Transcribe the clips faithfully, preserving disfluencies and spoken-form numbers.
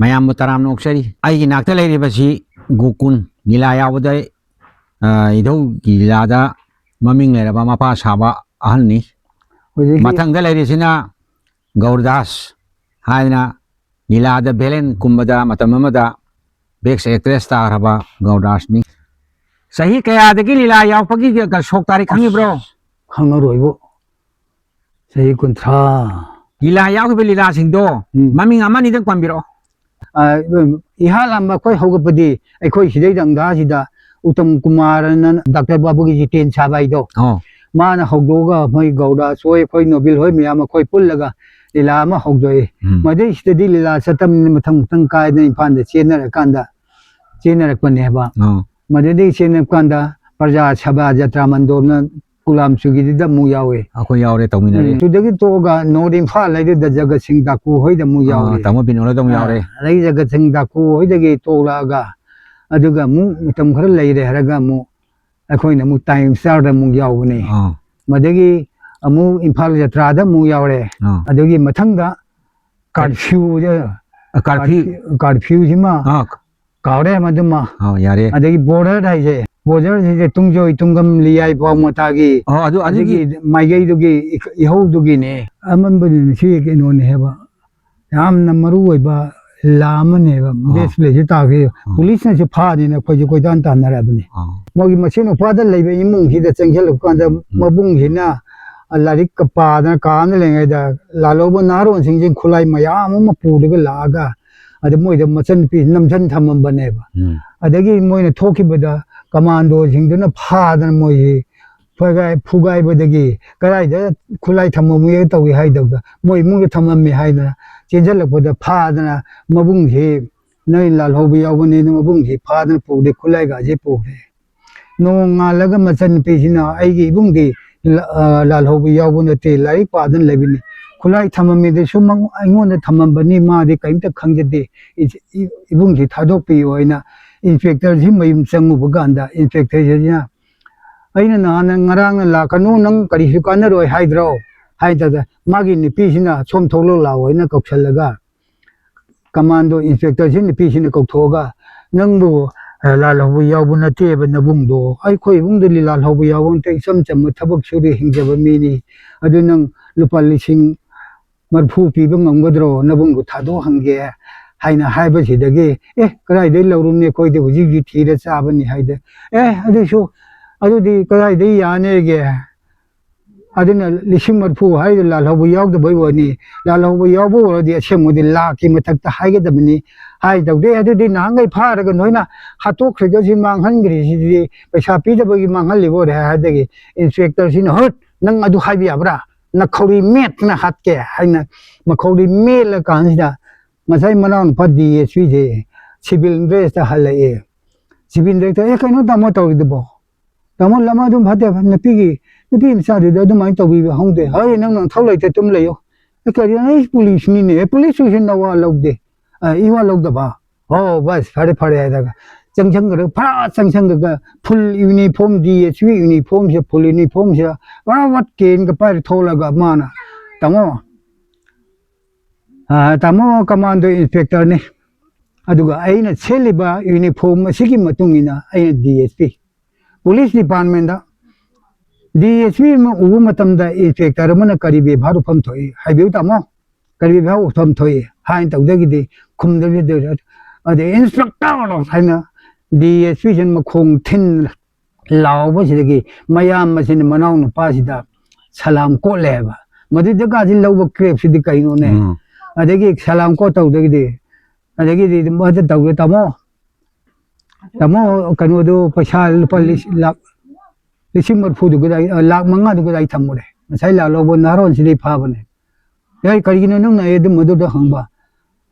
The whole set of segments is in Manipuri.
ꯃꯌꯥꯝꯕꯨ ꯇꯔꯥꯝꯅ ꯑꯣꯛꯆꯔꯤ꯫ ꯑꯩꯒꯤ ꯅꯥꯛꯇ ꯂꯩꯔꯤꯕꯁꯤ ꯒꯣꯀꯨꯟ, ꯂꯤꯂꯥ ꯌꯥꯎꯕꯗ, ꯑ, ꯏꯙꯧꯒꯤ ꯂꯤꯂꯥꯗ ꯃꯃꯤꯡ ꯂꯩꯔꯕ ꯃꯄꯥ ꯁꯥꯕ ꯑꯍꯜꯅꯤ꯫ ꯍꯧꯖꯤꯛꯀꯤ ꯃꯊꯪꯗ ꯂꯩꯔꯤꯁꯤꯅ ꯒꯧꯔꯗꯥꯁ ꯍꯥꯏꯗꯅ ꯂꯤꯂꯥꯗ ꯚꯦꯂꯦꯟ ꯀꯨꯝꯕꯗ ꯃꯇꯝ ꯑꯃꯗ best actress ꯇꯥꯈ꯭ꯔꯕ ꯒꯧꯔꯗꯥꯁꯅꯤ꯫ ꯆꯍꯤ ꯀꯌꯥꯗꯒꯤ ꯂꯤꯂꯥ ꯌꯥꯎꯔꯛꯄꯒꯤ ꯁꯣꯛ ꯇꯥꯔꯤ ꯈꯪꯉꯤꯕ꯭ꯔꯣ? ꯈꯪꯉꯔꯣꯏꯕꯣ꯫ ꯆꯍꯤ ꯀꯨꯟꯊ꯭ꯔꯥ꯫ ꯂꯤꯂꯥ ꯌꯥꯎꯈꯤꯕ ꯂꯤꯂꯥꯁꯤꯡꯗꯣ ꯎꯝ꯫ ꯃꯃꯤꯡ ꯑꯃ ꯑꯅꯤꯗꯪ ꯄꯟꯕꯤꯔꯛꯑꯣ꯫ ꯑ, ꯏꯍꯥꯟ ꯍꯥꯟꯕ ꯑꯩꯈꯣꯏ ꯍꯧꯒꯠꯄꯗꯤ ꯑꯩꯈꯣꯏ ꯁꯤꯗꯩꯗ ꯑꯪꯒꯥꯁꯤꯗ ꯎꯠꯇꯝ ꯀꯨꯃꯥꯔꯅ ꯗꯥꯛꯇꯔ ꯕꯥꯕꯨꯒꯤ ꯖꯤꯇꯦꯟ ꯁꯥꯕ ꯍꯥꯏꯗꯣ꯫ ꯑꯣ꯫ ꯃꯥꯅ ꯍꯧꯗꯣꯛꯑꯒ ꯃꯣꯏ ꯒꯧꯔꯗꯥꯁ ꯍꯣꯏ, ꯑꯩꯈꯣꯏ ꯅꯣꯕꯤꯜ ꯍꯣꯏ ꯃꯌꯥꯝ ꯑꯩꯈꯣꯏ ꯄꯨꯜꯂꯒ ꯂꯤꯂꯥ ꯑꯃ ꯍꯧꯗꯣꯛꯑꯦ꯫ ꯎꯝ꯫ ꯃꯗꯩꯁꯤꯗꯗꯤ ꯂꯤꯂꯥ ꯆꯠꯇꯝꯅꯤꯅ ꯃꯊꯪ ꯃꯊꯪ ꯀꯥꯏꯗꯅ ꯏꯝꯐꯥꯜꯗ ꯆꯦꯟꯅꯔꯀꯥꯟꯗ ꯆꯦꯟꯅꯔꯛꯄꯅꯦꯕ꯫ ꯑꯣ꯫ ꯃꯗꯨꯗꯒꯤ ꯆꯦꯟꯅꯔꯀꯥꯟꯗ ꯄ꯭ꯔꯖꯥ ꯁꯚꯥ ꯖꯇ꯭ꯔꯥ ꯃꯟꯗꯣꯞꯅ ꯀꯨꯂꯥꯝ ꯆꯨꯒꯤꯗꯨꯗ ꯑꯃꯨꯛ ꯌꯥꯎꯋꯦ꯫ ꯑꯩꯈꯣꯏ ꯌꯥꯎꯔꯦ, ꯇꯧꯃꯤꯟꯅꯔꯦ꯫ ꯎꯝ, ꯑꯗꯨꯗꯒꯤ ꯇꯣꯛꯑꯒ ꯅꯣꯔꯠ ꯏꯝꯐꯥꯜ ꯍꯥꯏꯗꯨꯗ ꯖꯒꯠ ꯁꯤꯡ ꯗꯥꯀꯨ ꯍꯣꯏꯗ ꯑꯃꯨꯛ ꯑꯥ, ꯌꯥꯎꯔꯦ꯫ ꯇꯥꯃꯣ ꯕꯤꯅꯣꯗ ꯑꯃꯨꯛ ꯑꯥ, ꯌꯥꯎꯔꯦ꯫ ꯑꯗꯒꯤ ꯖꯒꯠ ꯁꯤꯡ ꯗꯥꯀꯨ ꯍꯣꯏꯗꯒꯤ ꯇꯣꯛꯂꯛꯑꯒ ꯑꯗꯨꯒ ꯑꯃꯨꯛ ꯃꯇꯝ ꯈꯔ ꯂꯩꯔꯦ ꯍꯥꯏꯔꯒ ꯑꯃꯨꯛ ꯑꯩꯈꯣꯏꯅ ꯑꯃꯨꯛ ꯇꯥꯏꯝ ꯁ꯭ꯇꯥꯔꯗ ꯑꯃꯨꯛ ꯌꯥꯎꯕꯅꯦ꯫ ꯑꯥ꯫ ꯃꯗꯒꯤ ꯑꯃꯨꯛ ꯏꯝꯐꯥꯜ ꯖꯇ꯭ꯔꯥꯗ ꯑꯃꯨꯛ ꯌꯥꯎꯔꯦ꯫ ꯑꯥ꯫ ꯑꯗꯨꯒꯤ ꯃꯊꯪꯗ ꯀꯥꯔꯐ꯭ꯌꯨ, ꯑ, ꯀꯥꯔꯐ꯭ꯌꯨ꯫ ꯀꯥꯔꯐ꯭ꯌꯨꯁꯤꯃ ꯑꯥ꯫ ꯀꯥꯎꯔꯦ ꯃꯗꯨꯃ꯫ ꯑꯥ, ꯌꯥꯔꯦ꯫ ꯑꯗꯒꯤ ꯕꯣꯔꯗꯔ ꯍꯥꯏꯁꯦ, ꯕꯣꯔꯗꯔꯁꯤꯗ ꯇꯨꯡꯖꯣꯏ ꯇꯨꯡꯒꯝ ꯂꯤꯌꯥꯏ ꯄꯥꯎ ꯃꯇꯥꯒꯤ ꯑꯣ, ꯑꯗꯨ, ꯑꯗꯨꯒꯤ ꯑꯗꯨꯒꯤ ꯃꯥꯏꯀꯩꯗꯨꯒꯤ ꯏꯍꯧꯗꯨꯒꯤꯅꯦ꯫ ꯑꯃꯝꯕꯗꯨꯅ ꯁꯤ ꯀꯩꯅꯣꯅꯦ ꯍꯥꯏꯕ, ꯌꯥꯝꯅ ꯃꯔꯨ ꯑꯣꯏꯕ ꯂꯤꯂꯥ ꯑꯃꯅꯦꯕ꯫ ꯑꯥ꯫ ꯕꯦꯁ ꯄ꯭ꯂꯦꯁꯤ ꯇꯥꯈꯤ꯫ ꯑꯥ꯫ ꯄꯨꯂꯤꯁꯅꯁꯨ ꯐꯥꯅꯤꯅ ꯑꯩꯈꯣꯏꯁꯦ ꯀꯣꯏꯇꯥꯟ ꯇꯥꯟꯅꯔꯕꯅꯤ꯫ ꯑꯥ꯫ ꯃꯣꯏꯒꯤ ꯃꯁꯦꯟ ꯅꯨꯄꯥꯗ ꯂꯩꯕ ꯏꯃꯨꯡꯁꯤꯗ ꯆꯪꯁꯤꯜꯂꯛꯄ ꯀꯥꯟꯗ ꯎꯝ꯫ ꯃꯕꯨꯡꯁꯤꯅ ꯂꯥꯏꯔꯤꯛꯀ ꯄꯥꯗꯅ ꯀꯥꯗ ꯂꯩꯉꯩꯗ ꯂꯥꯜꯍꯧꯕ ꯅꯍꯥꯔꯣꯟꯁꯤꯡꯁꯤ ꯈꯨꯠꯂꯥꯏ ꯃꯌꯥꯝ ꯑꯃ ꯄꯨꯔꯒ ꯂꯥꯛꯑꯒ ꯑꯗ ꯃꯣꯏꯗ ꯃꯆꯟꯅꯨꯄꯤ ꯅꯝꯁꯤꯟ ꯊꯝꯃꯝꯕꯅꯦꯕ꯫ ꯎꯝ꯫ ꯑꯗꯒꯤ ꯃꯣꯏꯅ ꯊꯣꯛꯈꯤꯕꯗ ꯀꯃꯥꯟꯗꯣꯁꯤꯡꯗꯨꯅ ꯐꯥꯗꯅ ꯃꯣꯏꯁꯤ ꯐꯨꯒꯥꯏ-, ꯐꯨꯒꯥꯏꯕꯗꯒꯤ ꯀꯗꯥꯏꯗ ꯈꯨꯠꯂꯥꯏ ꯊꯝꯃꯝꯃꯤꯒꯦ ꯇꯧꯏ ꯍꯥꯏꯗꯕꯗ ꯃꯣꯏ ꯏꯃꯨꯡꯗ ꯊꯝꯃꯝꯃꯤ ꯍꯥꯏꯗꯅ ꯆꯦꯟꯁꯤꯜꯂꯛꯄꯗ ꯐꯥꯗꯅ ꯃꯕꯨꯡꯁꯤ ꯅꯣꯏ ꯂꯥꯜꯍꯧꯕ ꯌꯥꯎꯕꯅꯦꯅ ꯃꯕꯨꯡꯁꯤ ꯐꯥꯗꯅ ꯄꯨꯈ꯭ꯔꯦ, ꯈꯨꯠꯂꯥꯏꯒꯁꯦ ꯄꯨꯈ꯭ꯔꯦ꯫ ꯅꯣꯡꯉꯥꯜꯂꯒ ꯃꯆꯟꯅꯨꯄꯤꯁꯤꯅ ꯑꯩꯒꯤ ꯏꯕꯨꯡꯗꯤ ꯂ-, ꯑ, ꯂꯥꯜꯍꯧꯕ ꯌꯥꯎꯕ ꯅꯠꯇꯦ, ꯂꯥꯏꯔꯤꯛ ꯄꯥꯗꯅ ꯂꯩꯕꯅꯤ꯫ ꯈꯨꯠꯂꯥꯏ ꯊꯝꯃꯝꯃꯤꯗꯨꯁꯨ ꯃꯉꯣ-, ꯑꯩꯉꯣꯟꯗ ꯊꯝꯃꯝꯕꯅꯤ, ꯃꯥꯗꯤ ꯀꯔꯤꯝꯇ ꯈꯪꯖꯗꯦ꯫ ꯏ-, ꯏ-, ꯏꯕꯨꯡꯁꯤ ꯊꯥꯗꯣꯛꯄꯤꯌꯨ ꯍꯥꯏꯅ ꯏꯟꯁꯄꯦꯛꯇꯔꯁꯤ ꯃꯌꯨꯝ ꯆꯪꯉꯨꯕ ꯀꯥꯟꯗ ꯏꯟꯁꯄꯦꯛꯇꯔꯁꯤꯅ, "ꯑꯩꯅ ꯅꯍꯥꯟ ꯉꯔꯥꯡꯅ ꯂꯥꯛꯀꯅꯨ, ꯅꯪ ꯀꯔꯤꯁꯨ ꯀꯥꯟꯅꯔꯣꯏ ꯍꯥꯏꯗ꯭ꯔꯣ?" ꯍꯥꯏꯗꯗ ꯃꯥꯒꯤ ꯅꯨꯄꯤꯁꯤꯅ, "ꯁꯣꯝ ꯊꯣꯛꯂꯛꯑꯣ ꯂꯥꯛꯑꯣ" ꯍꯥꯏꯅ ꯀꯧꯁꯜꯂꯒ ꯀꯃꯥꯟꯗꯣ ꯏꯟꯁꯄꯦꯛꯇꯔꯁꯤ ꯅꯨꯄꯤꯁꯤꯅ ꯀꯧꯊꯣꯛꯑꯒ, "ꯅꯪꯕꯨ, ꯑ, ꯂꯥꯜꯍꯧꯕ ꯌꯥꯎꯕ ꯅꯠꯇꯦꯕ ꯅꯕꯨꯡꯗꯣ꯫ ꯑꯩꯈꯣꯏ ꯏꯃꯨꯡꯗꯗꯤ ꯂꯥꯜꯍꯧꯕ ꯌꯥꯎꯕ ꯅꯠꯇꯦ, ꯏꯆꯝ ꯆꯝꯕ ꯊꯕꯛ ꯁꯨꯔꯤ ꯍꯤꯡꯖꯕ ꯃꯤꯅꯤ꯫ ꯑꯗꯨ ꯅꯪ ꯂꯨꯄꯥ ꯂꯤꯁꯤꯡ ꯃꯔꯤꯐꯨ ꯄꯤꯕ ꯉꯝꯒꯗ꯭ꯔꯣ? ꯅꯕꯨꯡꯗꯣ ꯊꯥꯗꯣꯛꯍꯟꯒꯦ" ꯍꯥꯏꯅ ꯍꯥꯏꯕꯁꯤꯗꯒꯤ, "ꯑꯦ, ꯀꯗꯥꯏꯗꯒꯤ ꯂꯧꯔꯨꯅꯤ? ꯑꯩꯈꯣꯏꯗꯤ ꯍꯧꯖꯤꯛ ꯍꯧꯖꯤꯛ ꯊꯤꯔ ꯆꯥꯕꯅꯤ" ꯍꯥꯏꯗ꯫ "ꯑꯦ, ꯑꯗꯨꯁꯨ, ꯑꯗꯨꯗꯤ ꯀꯗꯥꯏꯗꯒꯤ ꯌꯥꯅꯤꯒꯦ?" ꯑꯗꯨꯅ ꯂꯤꯁꯤꯡ ꯃꯔꯤꯐꯨ ꯍꯥꯏꯗꯣ ꯂꯥꯜꯍꯧꯕ ꯌꯥꯎꯗꯕꯩ ꯑꯣꯏꯅꯤ꯫ ꯂꯥꯜꯍꯧꯕ ꯌꯥꯎꯕ ꯑꯣꯏꯔꯗꯤ ꯑꯁꯦꯡꯕꯗꯤ ꯂꯥꯛꯀꯤ ꯃꯊꯛꯇ ꯍꯥꯏꯒꯗꯕꯅꯤ꯫ ꯍꯥꯏ ꯇꯧꯗꯦ꯫ "ꯑꯗꯨꯗꯤ ꯅꯍꯥꯟꯈꯩ ꯐꯥꯔꯒ ꯅꯣꯏꯅ ꯍꯥꯠꯇꯣꯛꯈ꯭ꯔꯤꯗꯣ ꯁꯤ ꯃꯥꯡꯍꯟꯈ꯭ꯔꯤꯁꯤꯗꯤ ꯄꯩꯁꯥ ꯄꯤꯗꯕꯒꯤ ꯃꯥꯡꯍꯜꯂꯤꯕ ꯑꯣꯏꯔꯦ" ꯍꯥꯏꯗꯒꯤ ꯏꯟꯁꯄꯦꯛꯇꯔꯁꯤꯅ, "ꯍꯣꯏ, ꯅꯪ ꯑꯗꯨ ꯍꯥꯏꯕ ꯌꯥꯕ꯭ꯔꯥ? ꯅꯈꯧꯔꯤ ꯃꯦꯠꯇꯅ ꯍꯥꯠꯀꯦ" ꯍꯥꯏꯅ ꯃꯈꯧꯔꯤ ꯃꯦꯠꯂ ꯀꯥꯟꯁꯤꯗ ꯉꯁꯥꯏ ꯃꯅꯥꯎꯅꯨꯄꯥ ꯗꯤ ꯑꯦꯁ ꯄꯤꯁꯦ ꯁꯤꯚꯤꯜ ꯗ꯭ꯔꯦꯁꯇ ꯍꯜꯂꯛꯑꯦ꯫ ꯁꯤꯚꯤꯜ ꯗ꯭ꯔꯦꯁꯇ, "ꯑꯦ, ꯀꯩꯅꯣ ꯇꯥꯃꯣ ꯇꯧꯔꯤꯗꯨꯕꯣ? ꯇꯥꯃꯣ, ꯂꯝ ꯑꯗꯨꯝ ꯐꯠꯇꯦ, ꯅꯨꯄꯤꯒꯤ, ꯅꯨꯄꯤ ꯃꯆꯥꯗꯨꯗ ꯑꯗꯨꯃꯥꯏꯅ ꯇꯧꯕꯤꯕ ꯍꯧꯗꯦ꯫ ꯍꯣꯏ, ꯅꯪ ꯅꯪꯊꯧ ꯂꯩꯇꯦ, ꯑꯗꯨꯝ ꯂꯩꯌꯣ꯫ ꯑꯦ, ꯀꯔꯤꯅꯣ? ꯑꯩ ꯄꯨꯂꯤꯁꯅꯤꯅꯦ꯫ ꯑꯦ, ꯄꯨꯂꯤꯁꯁꯨ ꯅꯋꯥ ꯂꯧꯗꯦ꯫ ꯑ, ꯏꯋꯥ ꯂꯧꯗꯕ? ꯑꯣ, ꯕꯁ, ꯐꯔꯦ, ꯐꯔꯦ" ꯍꯥꯏꯔꯒ ꯆꯪꯁꯟꯈ꯭ꯔꯒ, ꯐꯔꯥ ꯆꯪꯁꯟꯈ꯭ꯔꯒ, ꯐꯨꯜ ꯌꯨꯅꯤꯐꯣꯔꯝ, ꯗꯤ ꯑꯦꯁ ꯄꯤ ꯌꯨꯅꯤꯐꯣꯔꯝꯁꯦ, ꯐꯨꯜ ꯌꯨꯅꯤꯐꯣꯔꯝꯁꯦ ꯋꯥ ꯋꯥꯠ ꯀꯦꯟꯒ ꯄꯥꯏꯔ ꯊꯣꯛꯂꯒ ꯃꯥꯅ, "ꯇꯥꯃꯣ, ꯑ, ꯇꯥꯃꯣ ꯀꯃꯥꯟꯗꯣ ꯏꯟꯁꯄꯦꯛꯇꯔꯅꯤ꯫ ꯑꯗꯨꯒ ꯑꯩꯅ ꯁꯦꯠꯂꯤꯕ ꯌꯨꯅꯤꯐꯣꯔꯝ ꯑꯁꯤꯒꯤ ꯃꯇꯨꯡ ꯏꯟꯅ ꯑꯩꯅ ꯗꯤ ꯑꯦꯁ ꯄꯤ, ꯄꯨꯂꯤꯁ ꯗꯤꯄꯥꯔꯠꯃꯦꯟꯗ ꯗꯤ ꯑꯦꯁ ꯄꯤ ꯑꯃ ꯎꯕ ꯃꯇꯝꯗ ꯏꯟꯁꯄꯦꯛꯇꯔ ꯑꯃꯅ ꯀꯔꯤ ꯕꯦꯕꯥꯔ ꯎꯠꯐꯝ ꯊꯣꯛꯏ? ꯍꯥꯏꯕꯤꯌꯨ ꯇꯥꯃꯣ, ꯀꯔꯤ ꯕꯦꯕꯥꯔ ꯎꯠꯐꯝ ꯊꯣꯛꯏ?" ꯍꯥꯏꯅ ꯇꯧꯗꯒꯤꯗꯤ ꯈꯨꯝꯗꯕꯤꯗ, ꯑꯗꯩ "ꯏꯟꯁꯄꯦꯛꯇꯔ" ꯍꯥꯏꯅ ꯗꯤ ꯑꯦꯁ ꯄꯤꯁꯤꯅ ꯃꯈꯣꯡ ꯊꯤꯟ ꯂꯥꯎꯕꯁꯤꯗꯒꯤ ꯃꯌꯥꯝ ꯑꯁꯤꯅ ꯃꯅꯥꯎ ꯅꯨꯄꯥꯁꯤꯗ ꯁꯂꯥꯝ ꯀꯣꯠꯂꯦ ꯍꯥꯏꯕ꯫ ꯃꯗꯨꯗꯒꯗꯤ ꯂꯧꯕ ꯀ꯭ꯔꯦꯞꯁꯤꯗꯤ ꯀꯩꯅꯣꯅꯦ? ꯎꯝ꯫ ꯑꯗꯒꯤ ꯁꯂꯥꯝ ꯀꯣꯠ ꯇꯧꯗꯒꯤꯗꯤ, ꯑꯗꯒꯤꯗꯤ ꯃꯗꯨ ꯇꯧꯗꯦ, "ꯇꯥꯃꯣ, ꯇꯥꯃꯣ, ꯀꯩꯅꯣꯗꯣ, ꯄꯩꯁꯥ ꯂꯨꯄꯥ ꯂꯤꯁꯤꯡ, ꯂꯥꯛ, ꯂꯤꯁꯤꯡ ꯃꯔꯤꯐꯨꯗꯨ ꯀꯗꯥꯏ, ꯑ, ꯂꯥꯛ ꯃꯉꯥꯗꯨ ꯀꯗꯥꯏ ꯊꯝꯃꯨꯔꯦ? ꯉꯁꯥꯏ ꯂꯥꯛ ꯂꯧꯕ ꯅꯍꯥꯔꯣꯟꯁꯤꯗꯤ ꯐꯥꯕꯅꯦ꯫ ꯌꯥꯏ, ꯀꯔꯤꯒꯤꯅꯣ ꯅꯪꯅ ꯑꯩ ꯑꯗꯨꯝꯕꯗꯨꯗ ꯍꯪꯕ?"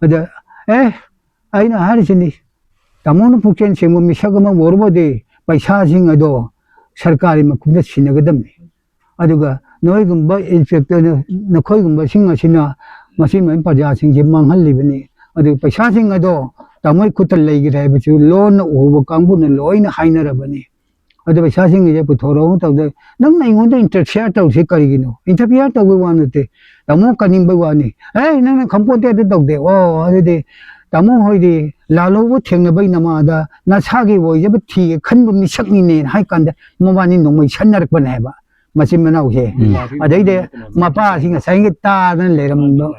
ꯑꯗ, "ꯑꯦ, ꯑꯩꯅ ꯍꯥꯏꯔꯤꯁꯤꯅꯤ, ꯇꯥꯃꯣꯅ ꯄꯨꯛꯆꯦꯜ ꯁꯦꯡꯕ ꯃꯤꯁꯛ ꯑꯃ ꯑꯣꯏꯔꯕꯗꯤ ꯄꯩꯁꯥꯁꯤꯡ ꯑꯗꯣ ꯁꯔꯀꯥꯔꯒꯤ ꯃꯈꯨꯠꯇ ꯁꯤꯟꯅꯒꯗꯕꯅꯤ꯫ ꯑꯗꯨꯒ ꯅꯣꯏꯒꯨꯝꯕ ꯏꯟꯁꯄꯦꯛꯇꯔ, ꯅꯈꯣꯏꯒꯨꯝꯕꯁꯤꯡ ꯑꯁꯤꯅ ꯃꯁꯤ ꯃꯌꯥꯝ ꯄ꯭ꯔꯖꯥꯁꯤꯡꯁꯦ ꯃꯥꯡꯍꯜꯂꯤꯕꯅꯤ꯫ ꯑꯗꯨ ꯄꯩꯁꯥꯁꯤꯡ ꯑꯗꯣ ꯇꯥꯃꯣꯒꯤ ꯈꯨꯠꯇ ꯂꯩꯈ꯭ꯔꯦ ꯍꯥꯏꯕꯁꯤ ꯂꯣꯟꯅ ꯎꯍꯧꯕ ꯀꯥꯡꯕꯨꯅ ꯂꯣꯏꯅ ꯍꯥꯏꯅꯔꯕꯅꯤ꯫ ꯑꯗꯨ ꯄꯩꯁꯥꯁꯤꯡꯁꯦ ꯄꯨꯊꯣꯔꯛꯑꯣ ꯇꯧꯗꯦ꯫ ꯅꯪꯅ ꯑꯩꯉꯣꯟꯗ interfere ꯇꯧꯔꯤꯁꯤ ꯀꯔꯤꯒꯤꯅꯣ? Interfere ꯇꯧꯕꯩ ꯋꯥ ꯅꯠꯇꯦ꯫ ꯇꯥꯃꯣ ꯀꯟꯅꯤꯡꯕꯩ ꯋꯥꯅꯤ꯫ ꯑꯦ, ꯅꯪꯅ ꯈꯪꯄꯣꯟꯇꯦ, ꯑꯗꯨ ꯇꯧꯗꯦ꯫ ꯑꯣ, ꯑꯗꯨꯗꯤ ꯇꯥꯃꯣ ꯍꯣꯏꯗꯤ ꯂꯥꯜꯍꯧꯕ ꯊꯦꯡꯅꯕꯩ ꯅꯃꯥꯗ ꯅꯁꯥꯒꯤ ꯑꯣꯏꯖꯕ ꯊꯤꯒꯦ ꯈꯟꯕ ꯃꯤꯁꯛꯅꯤꯅꯦ ꯍꯥꯏ ꯀꯥꯟꯗ ꯃꯕꯥꯅꯤ ꯅꯣꯡꯃꯩ ꯁꯟꯅꯔꯛꯄꯅꯦ ꯍꯥꯏꯕ꯫ ꯃꯆꯤꯟ ꯃꯅꯥꯎꯁꯦ꯫ ꯎꯝ꯫ ꯑꯗꯩꯗꯤ ꯃꯄꯥꯁꯤ ꯉꯁꯥꯏꯒꯤ ꯇꯥꯗꯅ ꯂꯩꯔꯝꯕ,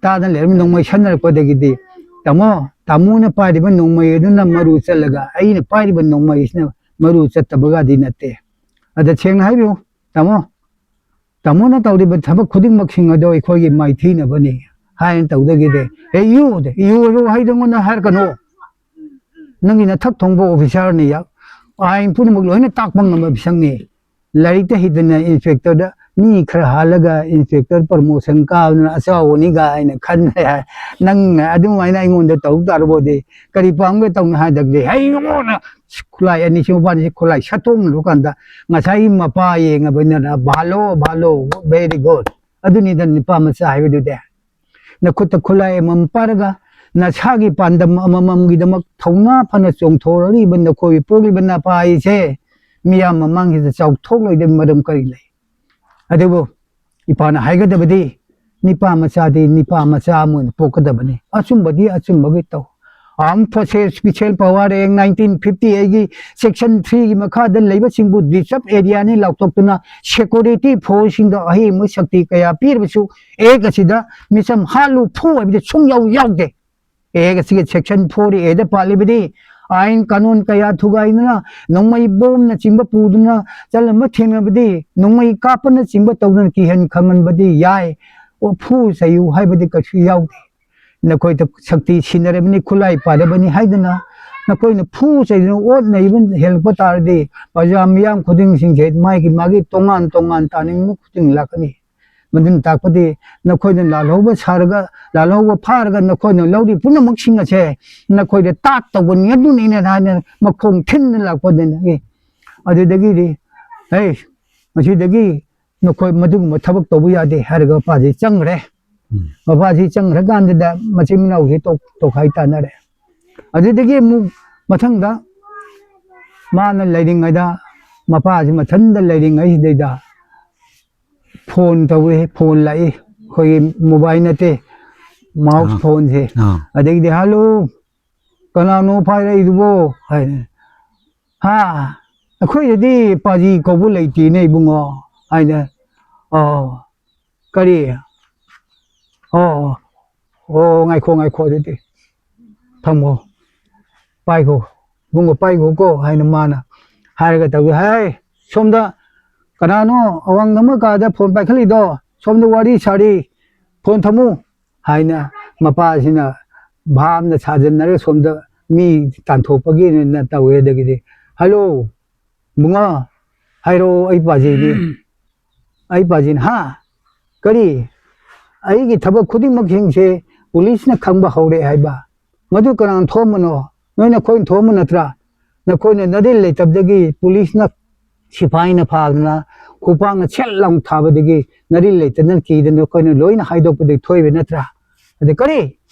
ꯇꯥꯗꯅ ꯂꯩꯔꯝꯕ ꯅꯣꯡꯃꯩ ꯁꯟꯅꯔꯛꯄꯗꯒꯤꯗꯤ, "ꯇꯥꯃꯣ, ꯇꯥꯃꯣꯅ ꯄꯥꯏꯔꯤꯕ ꯅꯣꯡꯃꯩ ꯑꯗꯨꯅ ꯃꯔꯨ ꯆꯠꯂꯒ ꯑꯩꯅ ꯄꯥꯏꯔꯤꯕ ꯅꯣꯡꯃꯩꯁꯤꯅ ꯃꯔꯨ ꯆꯠꯇꯕꯒꯗꯤ ꯅꯠꯇꯦ꯫ ꯑꯗ ꯁꯦꯡꯅ ꯍꯥꯏꯕꯤꯌꯨ, ꯇꯥꯃꯣ, ꯇꯥꯃꯣꯅ ꯇꯧꯔꯤꯕ ꯊꯕꯛ ꯈꯨꯗꯤꯡꯃꯛꯁꯤꯡ ꯑꯗꯣ ꯑꯩꯈꯣꯏꯒꯤ ꯃꯥꯏꯊꯤꯅꯕꯅꯤ" ꯍꯥꯏꯅ ꯇꯧꯗꯒꯤꯗꯤ, "ꯑꯦ, ꯌꯨ, ꯌꯨ, ꯌꯨ ꯍꯥꯏꯗꯉꯣꯟꯗ ꯍꯥꯏꯔꯛꯀꯅꯨ꯫ ꯅꯪꯒꯤ ꯅꯊꯛ ꯊꯣꯡꯕ officerꯅꯤ, ꯑꯥꯏꯟ ꯄꯨꯝꯅꯃꯛ ꯂꯣꯏꯅ ꯇꯥꯛꯄ ꯉꯝꯕ ꯃꯤꯁꯛꯅꯤ꯫ ꯂꯥꯏꯔꯤꯛꯇ ꯍꯩꯗꯅ inspectorꯗ ꯃꯤ ꯈꯔ ꯍꯥꯜꯂꯒ inspector promotion ꯀꯥꯕꯗꯨꯅ ꯑꯆꯥꯎꯕꯅꯤ ꯀꯥꯏꯅ ꯈꯟꯕ ꯌꯥꯏ꯫ ꯅꯪꯅ ꯑꯗꯨꯃꯥꯏꯅ ꯑꯩꯉꯣꯟꯗ ꯇꯧ ꯇꯥꯔꯕꯣꯗꯤ ꯀꯔꯤ ꯄꯥꯝꯒꯦ ꯇꯧꯅꯤ ꯍꯥꯏꯗꯒꯗꯤ, ꯍꯩꯉꯣꯅ ꯈꯨꯠꯂꯥꯏ ꯑꯅꯤꯁꯤ ꯃꯄꯥꯟꯁꯤ ꯈꯨꯠꯂꯥꯏ ꯁꯠꯇꯣꯛꯅꯔꯨ ꯀꯥꯟꯗ ꯉꯁꯥꯏꯒꯤ ꯃꯄꯥ ꯌꯦꯡꯉꯕꯅꯤꯅ, "ꯚꯥꯂꯣ, ꯚꯥꯂꯣ, very good"꯫ ꯑꯗꯨꯅꯤꯗ ꯅꯨꯄꯥ ꯃꯆꯥ ꯍꯥꯏꯕꯗꯨꯗꯤ꯫ ꯅꯈꯨꯠꯇ ꯈꯨꯠꯂꯥꯏ ꯑꯃꯃꯝ ꯄꯥꯏꯔꯒ ꯅꯁꯥꯒꯤ ꯄꯥꯟꯗꯝ ꯑꯃꯃꯝꯒꯤꯗꯃꯛ ꯊꯧꯅꯥ ꯐꯅ ꯆꯣꯡꯊꯣꯔꯛꯂꯤꯕ ꯅꯈꯣꯏ ꯄꯣꯛꯂꯤꯕ ꯅꯄꯥ ꯑꯩꯁꯦ ꯃꯤꯌꯥꯝ ꯃꯃꯥꯡꯁꯤꯗ ꯆꯥꯎꯊꯣꯛꯂꯣꯏꯗꯕ ꯃꯔꯝ ꯀꯔꯤ ꯂꯩ? ꯑꯗꯨꯕꯨ ꯏꯄꯥꯅ ꯍꯥꯏꯒꯗꯕꯗꯤ, ꯅꯤꯄꯥ ꯃꯆꯥꯗꯤ ꯅꯤꯄꯥ ꯃꯆꯥ ꯑꯃ ꯑꯣꯏꯅ ꯄꯣꯛꯀꯗꯕꯅꯤ꯫ ꯑꯆꯨꯝꯕꯗꯤ ꯑꯆꯨꯝꯕꯒꯤ ꯇꯧ꯫ Armed Forces Special Power Act nineteen fifty eightꯀꯤ section threeꯒꯤ ꯃꯈꯥꯗ ꯂꯩꯕꯁꯤꯡꯕꯨ reserve areaꯅꯤ ꯂꯥꯎꯊꯣꯛꯇꯨꯅ security forceꯁꯤꯡꯗ ꯑꯍꯦꯟꯕ ꯁꯛꯇꯤ ꯀꯌꯥ ꯄꯤꯔꯕꯁꯨ, act ꯑꯁꯤꯗ ꯃꯤꯆꯝ ꯍꯥꯠꯂꯨ, ꯐꯨ ꯍꯥꯏꯕꯗꯤ ꯁꯨꯡꯌꯥꯎ ꯌꯥꯎꯗꯦ꯫ Act ꯑꯁꯤꯒꯤ section four Aꯗ ꯄꯥꯜꯂꯤꯕꯗꯤ, ꯑꯥꯏꯟ ꯀꯥꯅꯨꯟ ꯀꯌꯥ ꯊꯨꯒꯥꯏꯗꯨꯅ, ꯅꯣꯡꯃꯩ ꯕꯣꯝꯅꯆꯤꯡꯕ ꯄꯨꯗꯨꯅ ꯆꯠꯂꯝꯕ ꯊꯦꯡꯅꯕꯗꯤ, ꯅꯣꯡꯃꯩ ꯀꯥꯞꯄꯅꯆꯤꯡꯕ ꯇꯧꯗꯨꯅ ꯀꯤꯍꯟ ꯈꯪꯍꯟꯕꯗꯤ ꯌꯥꯏ꯫ ꯑꯣ, ꯐꯨ ꯆꯩꯌꯨ ꯍꯥꯏꯕꯗꯤ ꯀꯩꯁꯨ ꯌꯥꯎꯗꯦ꯫ ꯅꯈꯣꯏꯗ ꯁꯛꯇꯤ ꯁꯤꯟꯅꯔꯕꯅꯤ, ꯈꯨꯠꯂꯥꯏ ꯄꯥꯏꯔꯕꯅꯤ ꯍꯥꯏꯗꯨꯅ ꯅꯈꯣꯏꯅ ꯐꯨ ꯆꯩꯗꯨꯅ ꯑꯣꯠ ꯅꯩꯕ ꯍꯦꯜꯂꯛꯄ ꯇꯥꯔꯗꯤ, ꯄ꯭ꯔꯖꯥ ꯃꯤꯌꯥꯝ ꯈꯨꯗꯤꯡꯁꯤꯡꯁꯦ ꯃꯥꯒꯤ ꯃꯥꯒꯤ ꯇꯣꯉꯥꯟ ꯇꯣꯉꯥꯟ ꯇꯥꯅꯤꯡꯕ ꯈꯨꯗꯤꯡ ꯂꯥꯛꯀꯅꯤ꯫ ꯃꯗꯨꯅ ꯇꯥꯛꯄꯗꯤ ꯅꯈꯣꯏꯅ ꯂꯥꯜꯍꯧꯕ ꯁꯥꯔꯒ, ꯂꯥꯜꯍꯧꯕ ꯐꯥꯔꯒ ꯅꯈꯣꯏꯅ ꯂꯧꯔꯤ ꯄꯨꯝꯅꯃꯛꯁꯤꯡ ꯑꯁꯦ ꯅꯈꯣꯏꯗ ꯇꯥꯠ ꯇꯧꯒꯅꯤ, ꯑꯗꯨꯅꯤꯅ ꯍꯥꯏꯅ ꯃꯈꯣꯡ ꯊꯤꯟꯅ ꯂꯥꯛꯄꯗꯒꯤ, ꯑꯗꯨꯗꯒꯤꯗꯤ, "ꯍꯦ, ꯃꯁꯤꯗꯒꯤ ꯅꯈꯣꯏ ꯃꯗꯨꯒꯨꯝꯕ ꯊꯕꯛ ꯇꯧꯕ ꯌꯥꯗꯦ" ꯍꯥꯏꯔꯒ ꯃꯄꯥꯁꯤ ꯆꯪꯈ꯭ꯔꯦ꯫ ꯎꯝ꯫ ꯃꯄꯥꯁꯤ ꯆꯪꯈ꯭ꯔꯀꯥꯟꯗꯨꯗ ꯃꯆꯤꯟ ꯃꯅꯥꯎꯁꯤ ꯇꯣꯛ-, ꯇꯣꯈꯥꯏ ꯇꯥꯅꯔꯦ꯫ ꯑꯗꯨꯗꯒꯤ ꯑꯃꯨꯛ ꯃꯊꯪꯗ ꯃꯥꯅ ꯂꯩꯔꯤꯉꯩꯗ, ꯃꯄꯥꯁꯤ ꯃꯊꯟꯇ ꯂꯩꯔꯤꯉꯩꯁꯤꯗꯩꯗ ꯐꯣꯟ ꯇꯧꯏ, ꯐꯣꯟ ꯂꯥꯛꯏ꯫ ꯑꯩꯈꯣꯏꯒꯤ ꯃꯣꯕꯥꯏꯜ ꯅꯠꯇꯦ, ꯃꯥꯎꯁ ꯑꯥ꯫ ꯐꯣꯟꯁꯦ꯫ ꯑꯥ꯫ ꯑꯗꯩꯗꯤ, "ꯍꯜꯂꯣ, ꯀꯅꯥꯅꯣ ꯄꯥꯏꯔꯛꯏꯗꯨꯕꯣ?" ꯍꯥꯏꯅ꯫ "ꯍꯥ? ꯑꯩꯈꯣꯏꯗꯗꯤ ꯄꯥꯖꯤ ꯀꯧꯕ ꯂꯩꯇꯦꯅꯦ, ꯏꯕꯨꯡꯉꯣ" ꯍꯥꯏꯅ꯫ "ꯑꯣ, ꯀꯔꯤ? ꯑꯣ, ꯑꯣ, ꯉꯥꯏꯈꯣ, ꯉꯥꯏꯈꯣ, ꯑꯗꯨꯗꯤ ꯊꯝꯃꯣ, ꯄꯥꯏꯈꯣ, ꯏꯕꯨꯡꯉꯣ, ꯄꯥꯏꯈꯣꯀꯣ" ꯍꯥꯏꯅ ꯃꯥꯅ ꯍꯥꯏꯔꯒ ꯇꯧꯏ꯫ "ꯍꯥꯏ, ꯁꯣꯝꯗ ꯀꯅꯥꯅꯣ ꯑꯋꯥꯡ ꯅꯝꯃ ꯀꯥꯗ ꯐꯣꯟ ꯄꯥꯏꯈꯠꯂꯤꯗꯣ? ꯁꯣꯝꯗ ꯋꯥꯔꯤ ꯁꯥꯔꯤ, ꯐꯣꯟ ꯊꯝꯃꯨ" ꯍꯥꯏꯅ ꯃꯄꯥꯁꯤꯅ ꯚꯥꯞꯅ ꯁꯥꯖꯟꯅꯔꯒ ꯁꯣꯝꯗ ꯃꯤ ꯇꯥꯟꯊꯣꯛꯄꯒꯤꯅ ꯇꯧꯋꯦ꯫ ꯑꯗꯒꯤꯗꯤ, "ꯍꯜꯂꯣ, ꯏꯕꯨꯡꯉꯣ, ꯍꯥꯏꯔꯛꯑꯣ, ꯑꯩ ꯄꯥꯖꯤꯅꯤ, ꯑꯩ ꯄꯥꯖꯤꯅꯤ"꯫ "ꯍꯥ? ꯀꯔꯤ?" "ꯑꯩꯒꯤ ꯊꯕꯛ ꯈꯨꯗꯤꯡꯃꯛꯁꯤꯡꯁꯦ ꯄꯨꯂꯤꯁꯅ ꯈꯪꯕ ꯍꯧꯔꯦ ꯍꯥꯏꯕ꯫ ꯃꯗꯨ ꯀꯅꯥꯅ ꯊꯣꯛꯑꯝꯕꯅꯣ? ꯅꯣꯏ ꯅꯈꯣꯏꯅ ꯊꯣꯛꯑꯝꯕ ꯅꯠꯇ꯭ꯔꯥ? ꯅꯈꯣꯏꯅ ꯅꯔꯤꯜ ꯂꯩꯇꯕꯗꯒꯤ ꯄꯨꯂꯤꯁꯅ, ꯁꯤꯐꯥꯏꯅ ꯐꯥꯗꯅ, ꯈꯨꯄꯥꯛꯅ ꯁꯦꯠ ꯂꯥꯎ ꯊꯥꯕꯗꯒꯤ ꯅꯔꯤꯜ ꯂꯩꯇꯗꯅ ꯀꯤꯗꯅ ꯅꯈꯣꯏꯅ ꯂꯣꯏꯅ ꯍꯥꯏꯗꯣꯛꯄꯗꯒꯤ ꯊꯣꯛꯏꯕ ꯅꯠꯇ꯭ꯔꯥ?" ꯑꯗ, "ꯀꯔꯤ?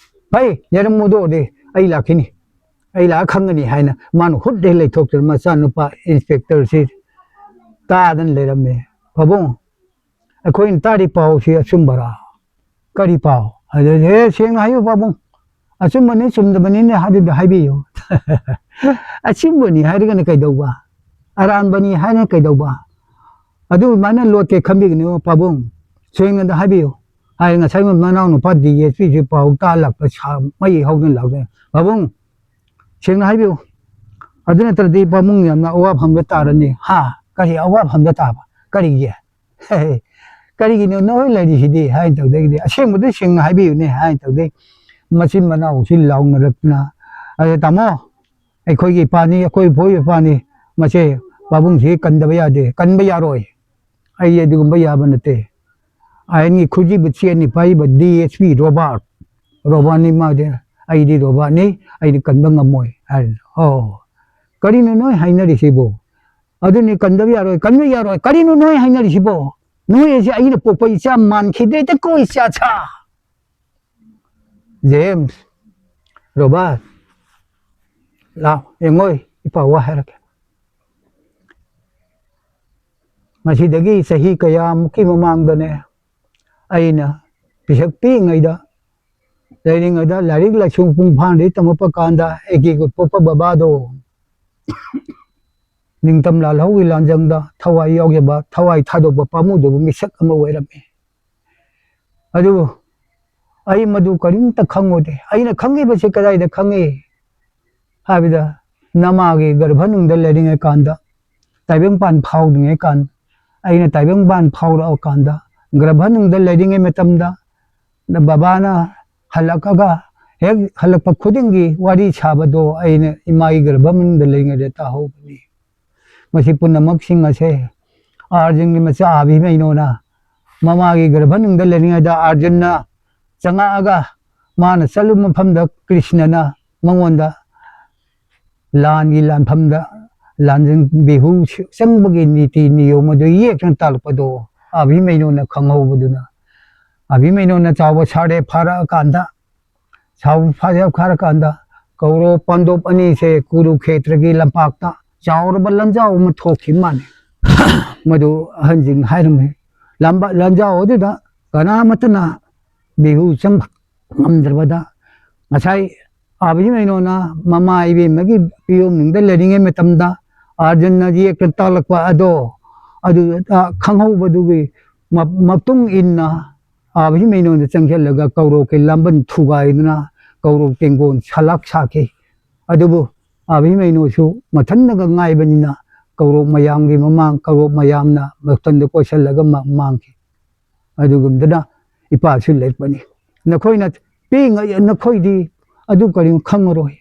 ꯐꯩ, ꯌꯥꯔꯝꯃꯨꯗꯣꯗꯤ ꯑꯩ ꯂꯥꯛꯈꯤꯅꯤ, ꯑꯩ ꯂꯥꯛꯑ ꯈꯪꯒꯅꯤ" ꯍꯥꯏꯅ ꯃꯥꯅ ꯍꯨꯠ ꯍꯦꯛ ꯂꯩꯊꯣꯛꯇꯅ ꯃꯆꯥꯅꯨꯄꯥ ꯏꯟꯁꯄꯦꯛꯇꯔꯁꯤ ꯇꯥꯗꯅ ꯂꯩꯔꯝꯃꯦ꯫ "ꯄꯥꯕꯨꯡ, ꯑꯩꯈꯣꯏꯅ ꯇꯥꯔꯤ ꯄꯥꯎꯁꯤ ꯑꯆꯨꯝꯕꯔꯥ?" "ꯀꯔꯤ ꯄꯥꯎ?" ꯍꯥꯏꯗꯤ, "ꯍꯦ, ꯁꯦꯡꯅ ꯍꯥꯏꯌꯨ ꯄꯥꯕꯨꯡ, ꯑꯆꯨꯝꯕꯅꯤ ꯆꯨꯝꯗꯕꯅꯤꯅꯦ ꯍꯥꯏꯗꯨꯗ ꯍꯥꯏꯕꯤꯌꯨ"꯫ "ꯑꯆꯨꯝꯕꯅꯤ ꯍꯥꯏꯔꯒꯅ ꯀꯩꯗꯧꯕ? ꯑꯔꯥꯟꯕꯅꯤ ꯍꯥꯏꯔꯒꯅ ꯀꯩꯗꯧꯕ? ꯑꯗꯨꯃꯥꯏꯅ ꯂꯣꯠꯀꯦ ꯈꯟꯕꯤꯒꯅꯨ ꯄꯥꯕꯨꯡ, ꯁꯦꯡꯅꯗ ꯍꯥꯏꯕꯤꯌꯨ" ꯍꯥꯏ꯫ ꯉꯁꯥꯏ ꯃꯅꯥꯎ ꯅꯨꯄꯥ ꯗꯤ ꯑꯦꯁ ꯄꯤꯁꯤ ꯄꯥꯎ ꯇꯥ ꯂꯥꯛꯄ ꯁꯥ-, ꯃꯩ ꯍꯧꯗꯅ ꯂꯥꯛꯇꯅ, "ꯄꯥꯕꯨꯡ, ꯁꯦꯡꯅ ꯍꯥꯏꯕꯤꯌꯨ, ꯑꯗꯨ ꯅꯠꯇ꯭ꯔꯗꯤ ꯄꯥꯕꯨꯡ ꯌꯥꯝꯅ ꯑꯋꯥꯐꯝꯗ ꯇꯥꯔꯅꯤ"꯫ "ꯍꯥ? ꯀꯔꯤ ꯑꯋꯥꯐꯝꯗ ꯇꯥꯕ? ꯀꯔꯤꯒꯤ? ꯀꯔꯤꯒꯤꯅꯣ ꯅꯣꯏ ꯂꯩꯔꯤꯁꯤꯗꯤ?" ꯍꯥꯏꯅ ꯇꯧꯗꯩꯗꯤ, "ꯑꯁꯦꯡꯕꯗꯨ ꯁꯦꯡꯅ ꯍꯥꯏꯕꯤꯌꯨꯅꯦ" ꯍꯥꯏꯅ ꯇꯧꯗꯩ, ꯃꯆꯤꯟ ꯃꯅꯥꯎꯁꯤ ꯂꯥꯎꯅꯔꯛꯇꯅ, "ꯑꯗ ꯇꯥꯃꯣ, ꯑꯩꯈꯣꯏꯒꯤ ꯏꯄꯥꯅꯤ, ꯑꯩꯈꯣꯏ ꯏꯕꯣꯏ ꯏꯄꯥꯅꯤ, ꯃꯁꯦ ꯄꯥꯕꯨꯡꯁꯤ ꯀꯟꯗꯕ ꯌꯥꯗꯦ, ꯀꯟꯕ ꯌꯥꯔꯣꯏ, ꯑꯩ ꯑꯗꯨꯒꯨꯝꯕ ꯌꯥꯕ ꯅꯠꯇꯦ꯫ ꯑꯥꯏꯟꯒꯤ ꯈꯨꯖꯤꯕꯨ ꯆꯦꯠꯅꯤ ꯄꯥꯏꯕ ꯗꯤ ꯑꯦꯁ ꯄꯤ ꯔꯣꯕꯥꯔꯠ, ꯔꯣꯕꯥꯔꯠꯅꯤ ꯃꯥꯗꯤ, ꯑꯩꯗꯤ ꯔꯣꯕꯥꯔꯠꯅꯤ, ꯑꯩꯗꯤ ꯀꯟꯕ ꯉꯝꯃꯣꯏ" ꯍꯥꯏꯔꯦ꯫ "ꯑꯣ, ꯀꯔꯤꯅꯣ ꯅꯣꯏ ꯍꯥꯏꯅꯔꯤꯁꯤꯕꯣ? ꯑꯗꯨꯅꯤ ꯀꯟꯗꯕ ꯌꯥꯔꯣꯏ, ꯀꯟꯕ ꯌꯥꯔꯣꯏ, ꯀꯔꯤꯅꯣ ꯅꯣꯏ ꯍꯥꯏꯅꯔꯤꯁꯤꯕꯣ? ꯅꯣꯏ ꯑꯁꯤ ꯑꯩꯅ ꯄꯣꯛꯄ ꯏꯆꯥ ꯃꯥꯟꯈꯤꯗ꯭ꯔꯦꯗꯀꯣ, ꯏꯆꯥ ꯁꯥ!" "ꯖꯦꯝꯁ, ꯔꯣꯕꯥꯔꯠ, ꯂꯥꯎ, ꯌꯦꯡꯉꯣꯏ, ꯏꯄꯥ ꯋꯥ ꯍꯥꯏꯔꯛꯀꯦ꯫ ꯉꯁꯤꯗꯒꯤ ꯆꯍꯤ ꯀꯌꯥꯃꯨꯛꯀꯤ ꯃꯃꯥꯡꯗꯅꯦ, ꯑꯩꯅ ꯄꯤꯁꯛ ꯄꯤꯛꯏꯉꯩꯗ, ꯂꯩꯔꯤꯉꯩꯗ ꯂꯥꯏꯔꯤꯛ ꯂꯥꯏꯁꯨ ꯃꯄꯨꯡ ꯐꯥꯅꯗꯤ ꯇꯝꯃꯛꯄ ꯀꯥꯟꯗ, ꯑꯩꯒꯤ ꯄꯣꯛꯄ ꯕꯕꯥꯗꯣ ꯅꯤꯡꯇꯝ ꯂꯥꯜꯍꯧꯒꯤ ꯂꯥꯟꯖꯪꯗ ꯊꯋꯥꯏ ꯌꯥꯎꯖꯕ, ꯊꯋꯥꯏ ꯊꯥꯗꯣꯛꯄ ꯄꯥꯝꯃꯨꯗꯕ ꯃꯤꯁꯛ ꯑꯃ ꯑꯣꯏꯔꯝꯃꯤ꯫ ꯑꯗꯨꯕꯨ ꯑꯩ ꯃꯗꯨ ꯀꯔꯤꯝꯇ ꯈꯪꯉꯨꯗꯦ꯫ ꯑꯩꯅ ꯈꯪꯉꯤꯕꯁꯤ ꯀꯗꯥꯏꯗ ꯈꯪꯉꯤ ꯍꯥꯏꯕꯗ, ꯅꯃꯥꯒꯤ ꯒꯔꯚꯅꯨꯡꯗ ꯂꯩꯔꯤꯉꯩ ꯀꯥꯟꯗ, ꯇꯥꯏꯕꯪꯄꯥꯟ ꯐꯥꯎꯗ꯭ꯔꯤꯉꯩ ꯀꯥꯟ, ꯑꯩꯅ ꯇꯥꯏꯕꯪꯄꯥꯟ ꯐꯥꯎꯔꯛꯑꯀꯥꯟꯗ, ꯒꯔꯚꯅꯨꯡꯗ ꯂꯩꯔꯤꯉꯩ ꯃꯇꯝꯗ, ꯕꯕꯥꯅ ꯍꯜꯂꯛꯑꯒ ꯍꯦꯛ ꯍꯜꯂꯛꯄ ꯈꯨꯗꯤꯡꯒꯤ ꯋꯥꯔꯤ ꯁꯥꯕꯗꯣ ꯑꯩꯅ ꯏꯃꯥꯒꯤ ꯒꯔꯚ ꯃꯅꯨꯡꯗ ꯂꯩꯔꯤꯉꯩꯗ ꯇꯥꯍꯧꯕꯅꯤ꯫ ꯃꯁꯤ ꯄꯨꯝꯅꯃꯛꯁꯤꯡ ꯑꯁꯦ ꯑꯥꯔꯖꯨꯟꯒꯤ ꯃꯆꯥ ꯑꯚꯤꯃꯩꯅꯣꯅ ꯃꯃꯥꯒꯤ ꯒꯔꯚꯅꯨꯡꯗ ꯂꯩꯔꯤꯉꯩꯗ ꯑꯥꯔꯖꯨꯟꯅ ꯆꯪꯉꯛꯑꯒ ꯃꯥꯅ ꯆꯠꯂꯨꯕ ꯃꯐꯝꯗ ꯀ꯭ꯔꯤꯁꯅꯅ ꯃꯉꯣꯟꯗ ꯂꯥꯟꯒꯤ ꯂꯥꯟꯐꯝꯗ ꯂꯥꯟꯖꯪ ꯕꯤꯍꯨ ꯆꯪꯕꯒꯤ ꯅꯤꯇꯤ ꯅꯤꯌꯣꯝ ꯑꯗꯨ ꯌꯦꯛꯇꯨꯅ ꯇꯥꯛꯂꯛꯄꯗꯣ ꯑꯚꯤꯃꯩꯅꯣꯅ ꯈꯪꯍꯧꯕꯗꯨꯅ, ꯑꯚꯤꯃꯩꯅꯣꯅ ꯆꯥꯎꯕ ꯁꯥꯔꯦ ꯐꯥꯔꯛꯑꯀꯥꯟꯗ, ꯆꯥꯎꯕ ꯐꯥꯔꯛꯑꯀꯥꯟꯗ ꯀꯧꯔꯣ ꯄꯥꯟꯗꯣꯞ ꯑꯅꯤꯁꯦ ꯀꯨꯔꯨꯈꯦꯇ꯭ꯔꯒꯤ ꯂꯝꯄꯥꯛꯇ ꯆꯥꯎꯔꯕ ꯂꯥꯟꯖꯥꯎ ꯑꯃ ꯊꯣꯛꯈꯤ ꯃꯥꯜꯂꯤ꯫ ꯃꯗꯨ ꯑꯍꯟꯁꯤꯡ ꯍꯥꯏꯔꯝꯃꯤ꯫ ꯂꯝꯕ-, ꯂꯥꯟꯖꯥꯎ ꯑꯗꯨꯗ ꯀꯅꯥꯃꯠꯇꯅ ꯕꯤꯍꯨ ꯆꯪꯕ ꯉꯝꯗ꯭ꯔꯕꯗ, ꯉꯁꯥꯏ ꯑꯥꯕꯤꯃꯩꯅꯣꯅ ꯃꯃꯥ ꯏꯕꯦꯝꯃꯒꯤ ꯄꯤꯌꯣꯝꯅꯤꯡꯗ ꯂꯩꯔꯤꯉꯩ ꯃꯇꯝꯗ ꯑꯥꯔꯖꯨꯟꯅ ꯌꯦꯛꯇ ꯇꯥꯛꯂꯛꯄ ꯑꯗꯣ, ꯑꯗꯨ ꯈꯪꯍꯧꯕꯗꯨꯒꯤ ꯃ-, ꯃꯇꯨꯡ ꯏꯟꯅ ꯑꯥꯕꯤꯃꯩꯅꯣꯟꯗ ꯆꯪꯁꯤꯜꯂꯒ ꯀꯧꯔꯣꯛꯀꯤ ꯂꯥꯝꯕꯟ ꯊꯨꯒꯥꯏꯗꯨꯅ ꯀꯧꯔꯣꯛ ꯇꯦꯡꯒꯣꯟ ꯁꯂꯥꯛ ꯁꯥꯈꯤ꯫ ꯑꯗꯨꯕꯨ ꯑꯥꯕꯤꯃꯩꯅꯣꯁꯨ ꯃꯊꯟꯗꯒ ꯉꯥꯏꯕꯅꯤꯅ ꯀꯧꯔꯣꯛ ꯃꯌꯥꯝꯒꯤ ꯃꯃꯥꯡ, ꯀꯧꯔꯣꯛ ꯃꯌꯥꯝꯅ ꯃꯊꯟꯗ ꯀꯣꯏꯁꯤꯜꯂꯒ ꯃꯥ ꯃꯥꯡꯈꯤ꯫ ꯑꯗꯨꯒꯨꯝꯗꯅ ꯏꯄꯥꯁꯨ ꯂꯩꯔꯛꯄꯅꯤ꯫ ꯅꯈꯣꯏꯅ ꯄꯤꯛꯏꯉꯩ, ꯅꯈꯣꯏꯗꯤ ꯑꯗꯨ ꯀꯔꯤꯒꯨꯝꯕ ꯈꯪꯉꯔꯣꯏ꯫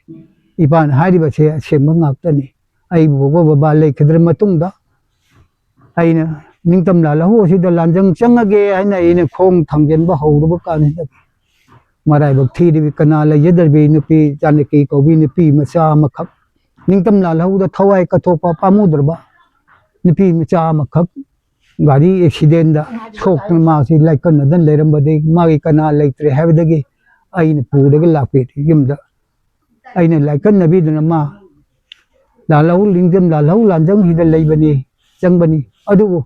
ꯏꯄꯥꯅ ꯍꯥꯏꯔꯤꯕꯁꯦ ꯑꯁꯦꯡꯕ ꯉꯥꯛꯇꯅꯤ꯫ ꯑꯩꯕꯨ ꯕꯕꯥ ꯂꯩꯈꯤꯗ꯭ꯔ ꯃꯇꯨꯡꯗ ꯑꯩꯅ ꯅꯤꯡꯇꯝ ꯂꯥꯜꯍꯧ ꯑꯁꯤꯗ ꯂꯥꯟꯖꯪ ꯆꯪꯉꯒꯦ ꯍꯥꯏꯅ ꯑꯩꯅ ꯈꯣꯡ ꯊꯥꯡꯖꯤꯟꯕ ꯍꯧꯔꯨꯕ ꯀꯥꯟꯁꯤꯗ, ꯃꯔꯥꯏꯕꯛ ꯊꯤꯔꯤꯕꯤ ꯀꯅꯥ ꯂꯩꯖꯗ꯭ꯔꯕꯤ ꯅꯨꯄꯤ ꯖꯥꯅꯀꯤ ꯀꯧꯕꯤ ꯅꯨꯄꯤ ꯃꯆꯥ ꯑꯃꯈꯛ, ꯅꯤꯡꯇꯝ ꯂꯥꯜꯍꯧꯗ ꯊꯋꯥꯏ ꯀꯠꯊꯣꯛꯄ ꯄꯥꯝꯃꯨꯗ꯭ꯔꯕ ꯅꯨꯄꯤ ꯃꯆꯥ ꯑꯃꯈꯛ ꯒꯥꯔꯤ ꯑꯦꯛꯁꯤꯗꯦꯟꯗ ꯁꯣꯛꯇꯨꯅ ꯃꯥꯁꯤ ꯂꯥꯏꯀꯠꯅꯗꯅ ꯂꯩꯔꯝꯕꯗꯒꯤ ꯃꯥꯒꯤ ꯀꯅꯥ ꯂꯩꯇ꯭ꯔꯦ ꯍꯥꯏꯕꯗꯒꯤ ꯑꯩꯅ ꯄꯨꯔꯒ ꯂꯥꯛꯄꯤ ꯌꯨꯝꯗ꯫ ꯑꯩꯅ ꯂꯥꯏꯀꯠꯅꯕꯤꯗꯨꯅ ꯃꯥ ꯂꯥꯜꯍꯧ, ꯅꯤꯡꯇꯝ ꯂꯥꯜꯍꯧ ꯂꯥꯟꯖꯪꯁꯤꯗ ꯂꯩꯕꯅꯤ, ꯆꯪꯕꯅꯤ꯫ ꯑꯗꯨꯕꯨ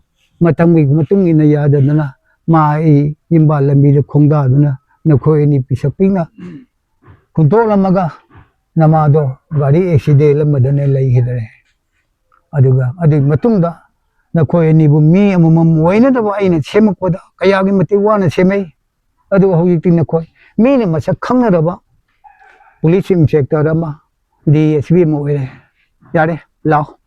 ꯃꯇꯝꯒꯤ ꯃꯇꯨꯡ ꯏꯟꯅ ꯌꯥꯗꯗꯅ ꯃꯥ ꯑꯩ ꯏꯝꯐꯥꯜ ꯂꯝꯕꯤꯗ ꯈꯣꯡꯗꯥꯗꯨꯅ ꯅꯈꯣꯏ ꯑꯅꯤ ꯄꯤꯁꯛ ꯄꯤꯛꯅ ꯍꯨꯟꯗꯣꯛꯂꯝꯃꯒ ꯅꯃꯥꯗꯣ ꯒꯥꯔꯤ ꯑꯦꯛꯁꯤꯗꯦꯟ ꯑꯃꯗꯅꯦ ꯂꯩꯈꯤꯗ꯭ꯔꯦ꯫ ꯑꯗꯨꯒ ꯑꯗꯨꯒꯤ ꯃꯇꯨꯡꯗ ꯅꯈꯣꯏ ꯑꯅꯤꯕꯨ ꯃꯤ ꯑꯃꯃꯝ ꯑꯣꯏꯅꯅꯕ ꯑꯩꯅ ꯁꯦꯝꯃꯛꯄꯗ ꯀꯌꯥꯒꯤ ꯃꯇꯤꯛ ꯋꯥꯅ ꯁꯦꯝꯃꯛꯏ꯫ ꯑꯗꯨꯒ ꯍꯧꯖꯤꯛꯇꯤ ꯅꯈꯣꯏ ꯃꯤꯅ ꯃꯁꯛ ꯈꯪꯅꯔꯕ ꯄꯨꯂꯤꯁ ꯏꯟꯁꯄꯦꯛꯇꯔ ꯑꯃ, ꯗꯤ ꯑꯦꯁ ꯄꯤ ꯑꯃ ꯑꯣꯏꯔꯦ꯫ ꯌꯥꯔꯦ, ꯂꯥꯛꯑꯣ꯫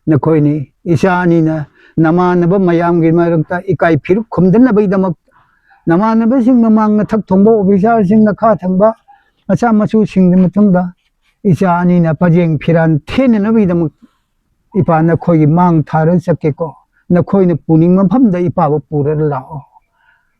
ꯅꯈꯣꯏꯅꯤ ꯏꯆꯥ ꯑꯅꯤꯅ ꯅꯃꯥꯟꯅꯕ ꯃꯌꯥꯝꯒꯤ ꯃꯔꯛꯇ ꯏꯀꯥꯏ ꯐꯤꯔꯨꯛ ꯈꯨꯝꯗꯅꯕꯒꯤꯗꯃꯛ ꯅꯃꯥꯟꯅꯕꯁꯤꯡ ꯃꯃꯥꯡ ꯅꯊꯛ ꯊꯣꯡꯕ ꯑꯣꯐꯤꯁꯥꯔꯁꯤꯡ ꯅꯈꯥ ꯊꯪꯕ ꯃꯆꯥ ꯃꯁꯨꯁꯤꯡꯒꯤ ꯃꯇꯨꯡꯗ ꯏꯆꯥ ꯑꯅꯤꯅ ꯄꯖꯦꯡ ꯐꯤꯔꯥꯟ ꯊꯦꯟꯅꯅꯕꯒꯤꯗꯃꯛ ꯏꯄꯥ ꯅꯈꯣꯏꯒꯤ ꯃꯥꯡ ꯊꯥꯔ ꯆꯠꯀꯦꯀꯣ, ꯅꯈꯣꯏꯅ ꯄꯨꯅꯤꯡꯕ ꯃꯐꯝꯗ ꯏꯄꯥꯕꯨ ꯄꯨꯔꯒ ꯂꯥꯛꯑꯣ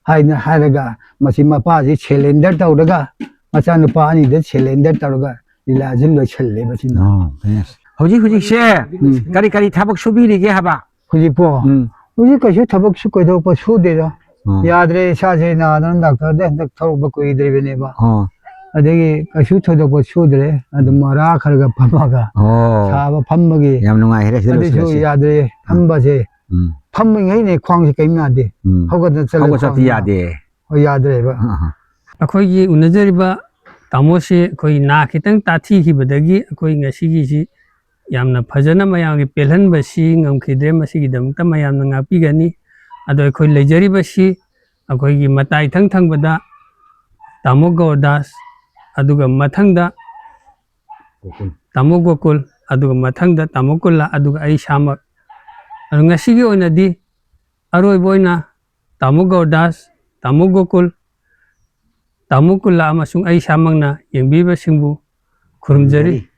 ꯍꯥꯏꯅ ꯍꯥꯏꯔꯒ ꯃꯁꯤ ꯃꯄꯥꯁꯤ ꯁꯦꯂꯦꯟꯗꯔ ꯇꯧꯔꯒ ꯃꯆꯥꯅꯨꯄꯥ ꯑꯅꯤꯗ ꯁꯦꯂꯦꯟꯗꯔ ꯇꯧꯔꯒ ꯂꯤꯂꯥꯁꯤ ꯂꯣꯏꯁꯜꯂꯦ ꯃꯁꯤꯅ꯫ ꯑꯣ, yes. ꯍꯧꯖꯤꯛ ꯍꯧꯖꯤꯛꯁꯦ ꯎꯝ꯫ ꯀꯔꯤ ꯀꯔꯤ ꯊꯕꯛ ꯁꯨꯕꯤꯔꯤꯒꯦ ꯍꯥꯏꯕ? ꯍꯧꯖꯤꯛꯄꯣ ꯎꯝ꯫ ꯍꯧꯖꯤꯛ ꯀꯩꯁꯨ ꯊꯕꯛꯁꯨ ꯀꯩꯗꯧꯕ ꯁꯨꯗꯦꯗ꯫ ꯑꯣ꯫ ꯌꯥꯗ꯭ꯔꯦ, ꯏꯁꯥꯁꯦ ꯅꯥꯗꯅ ꯗꯥꯛꯇꯔꯗ ꯍꯟꯗꯛ ꯊꯧꯔꯛꯄ ꯀꯨꯏꯗ꯭ꯔꯤꯕꯅꯦꯕ꯫ ꯑꯣ꯫ ꯑꯗꯒꯤ ꯀꯩꯁꯨ ꯊꯣꯏꯗꯣꯛꯄ ꯁꯨꯗ꯭ꯔꯦ꯫ ꯑꯗꯨꯝ ꯃꯔꯥ ꯈꯔꯒ ꯐꯝꯃꯒ ꯑꯣ꯫ ꯁꯥꯕ ꯐꯝꯕꯒꯤ ꯌꯥꯝ ꯅꯨꯡꯉꯥꯏꯔꯦ ꯁꯤꯗ ꯑꯗꯨꯁꯨ ꯂꯣꯏꯁꯤꯜꯂꯁꯤ꯫ ꯌꯥꯗ꯭ꯔꯦ꯫ ꯐꯝꯕꯁꯦ ꯎꯝ꯫ ꯐꯝꯃꯤꯉꯩꯅꯦ ꯈ꯭ꯋꯥꯡꯁꯦ ꯀꯔꯤꯝ ꯅꯥꯗꯦ꯫ ꯎꯝ꯫ ꯍꯧꯒꯠꯅ ꯆꯠꯂ ꯍꯧꯒꯠ ꯆꯠꯄꯗꯤ ꯈ꯭ꯋꯥꯡ ꯌꯥꯗꯦ꯫ ꯍꯣꯏ, ꯌꯥꯗ꯭ꯔꯦꯕ꯫ ꯑꯥ꯫ ꯑꯩꯈꯣꯏꯒꯤ ꯎꯅꯖꯔꯤꯕ ꯇꯥꯃꯣꯁꯤ ꯑꯩꯈꯣꯏ ꯅꯥ ꯈꯤꯇꯪ ꯇꯥꯊꯤꯈꯤꯕꯗꯒꯤ ꯑꯩꯈꯣꯏ ꯉꯁꯤꯒꯤꯁꯤ ꯌꯥꯝꯅ ꯐꯖꯅ ꯃꯌꯥꯝꯒꯤ ꯄꯦꯜꯍꯟꯕꯁꯤ ꯉꯝꯈꯤꯗ꯭ꯔꯦ꯫ ꯃꯁꯤꯒꯤꯗꯃꯛꯇ ꯃꯌꯥꯝꯅ ꯉꯥꯛꯄꯤꯒꯅꯤ꯫ ꯑꯗꯣ ꯑꯩꯈꯣꯏ ꯂꯩꯖꯔꯤꯕꯁꯤ ꯑꯩꯈꯣꯏꯒꯤ ꯃꯇꯥꯏ ꯏꯊꯪ ꯊꯪꯕꯗ ꯇꯥꯃꯣ ꯒꯧꯔꯗꯥꯁ, ꯑꯗꯨꯒ ꯃꯊꯪꯗ ꯇꯥꯃꯣ ꯒꯣꯀꯨꯜ, ꯑꯗꯨꯒ ꯃꯊꯪꯗ ꯇꯥꯃꯣ ꯀꯨꯜꯂꯥ, ꯑꯗꯨꯒ ꯑꯩ ꯏꯁꯥꯃꯛ꯫ ꯑꯗꯣ ꯉꯁꯤꯒꯤ ꯑꯣꯏꯅꯗꯤ ꯑꯔꯣꯏꯕ ꯑꯣꯏꯅ ꯇꯥꯃꯣ ꯒꯧꯔꯗꯥꯁ, ꯇꯥꯃꯣ ꯒꯣꯀꯨꯜ, ꯇꯥꯃꯣ ꯀꯨꯜꯂꯥ ꯑꯃꯁꯨꯡ ꯑꯩ ꯏꯁꯥꯃꯛꯅ ꯌꯦꯡꯕꯤꯕꯁꯤꯡꯕꯨ ꯈꯨꯔꯨꯝꯖꯔꯤ꯫